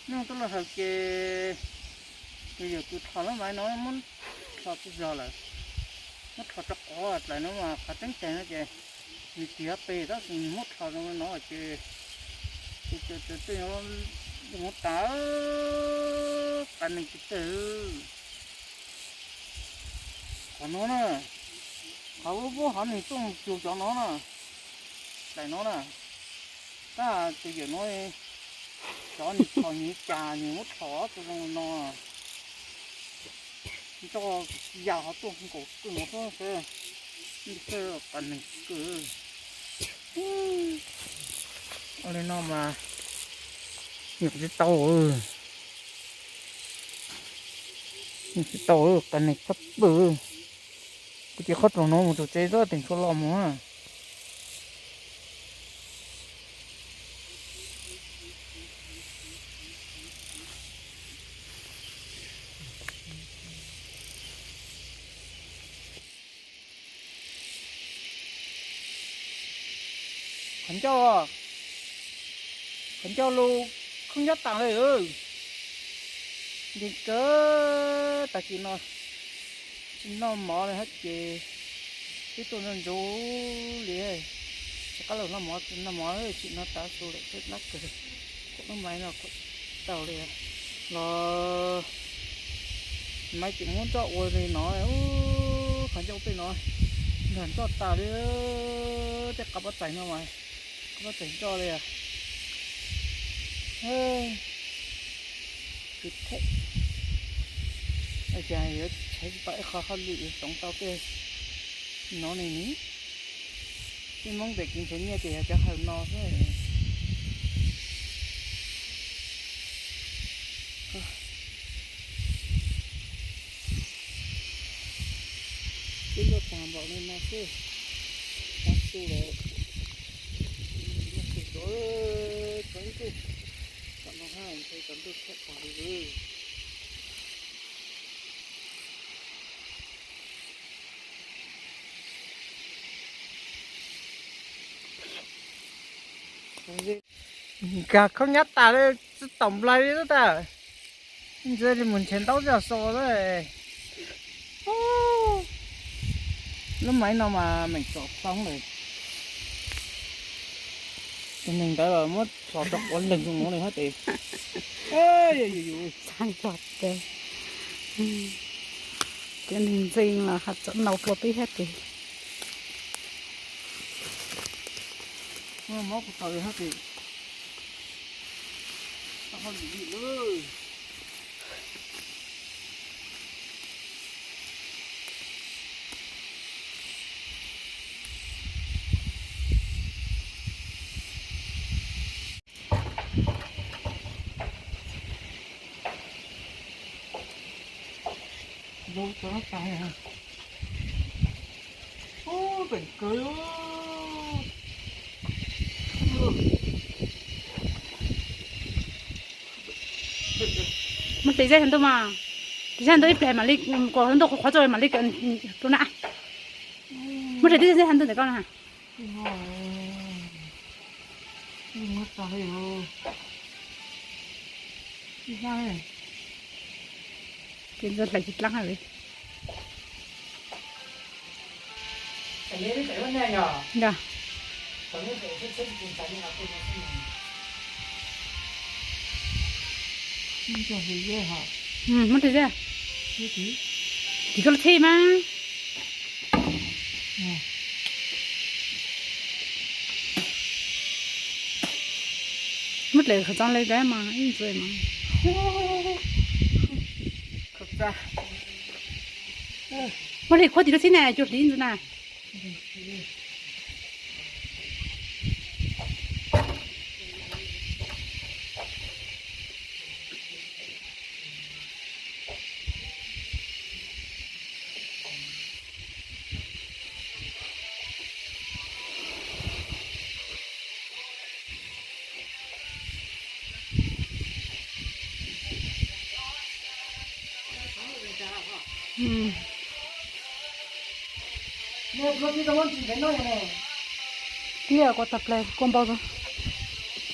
Nug tuaj lug hawm ces tus yawm kws rho lub maiv no muab rho txug zog lawm, muab rho rau qhov dlaim no mas qhov teeb teg no ces nws tig pes tab sis nws muab rho zoo no ces tus tej no muab tas, qas neeg teg teg. Qhov no na, qhov ub pub hov nws tuaj mus cug cov no na, dlaim no na, tab tus yawm no, cov nws rho nws cas nws muab rho tau zoo no. Nroj yam ho tuaj nkaus kawg no xwb, qas neeg kawg. Ua li no mas nyuam tsis tau, nyuam tsis tau, qas neeg tshaj plaws. Kuv ces qhov rooj no mus rau tsev xwb, teem tshuav los mus. Qhov ncauj, qhov ncauj lug khoob nyob tas li. Nkeeg kawg, tag kis no tsis noj mov li hab ces twb tuaj ntxov ntxov li. Rov qab los noj mov, noj mov tsis noj tav su lawm, dab kawg. Kuv lub maiv no kuv tau li los maiv tseem muab nroj ua li no, qhov ncauj tej no nkag nroj tas li, tej qab pob txais no mas qab pob txais nroj li. Kws thej, cas yuav tshaiv tsis tau ib qho hauj lwm yuav toov tau tej no ne. Peb Hmoob tes kuv ntshaw nyiaj ces yog cov hawm no xwb. Twb luaj tag npaum li no xwb, tav su lawm, tsis muaj su tsuav, tsuav ib ntuj, tam no hab ntshe tsaus ntuj thiaj tag li. Nkag khaub nyab tas li, tsis taum nplai li tas. Ntsia li mus nrhiav ntaub zog so xwb. Lub maiv no mas meem txom foob lawm. Tus neeg ntawd los muab tso rau quav leeg zoo no li hab tes. Cov neeg ntseeg los has txawm nau hlua peb hab tes. Mob kuv tau hab tes. Muab tes zeb hab ntuj mas, tes zeb hab ntuj ib plag mam li, kuas hab ntuj qhuav txuj mam li rua na. Muab tes zeb hab ntuj ntawm koj na. Tes ntxuag hlais tsis dlaab li. Muab tes zeb, tim koj lub txhij mas. Muab dlaim khawv txog li dab mas ib ntxwg mas. Muab dlaim khuab tim lub txhij na, cua hliv ntxwg na. Tiag, kua tag plaws kua npau.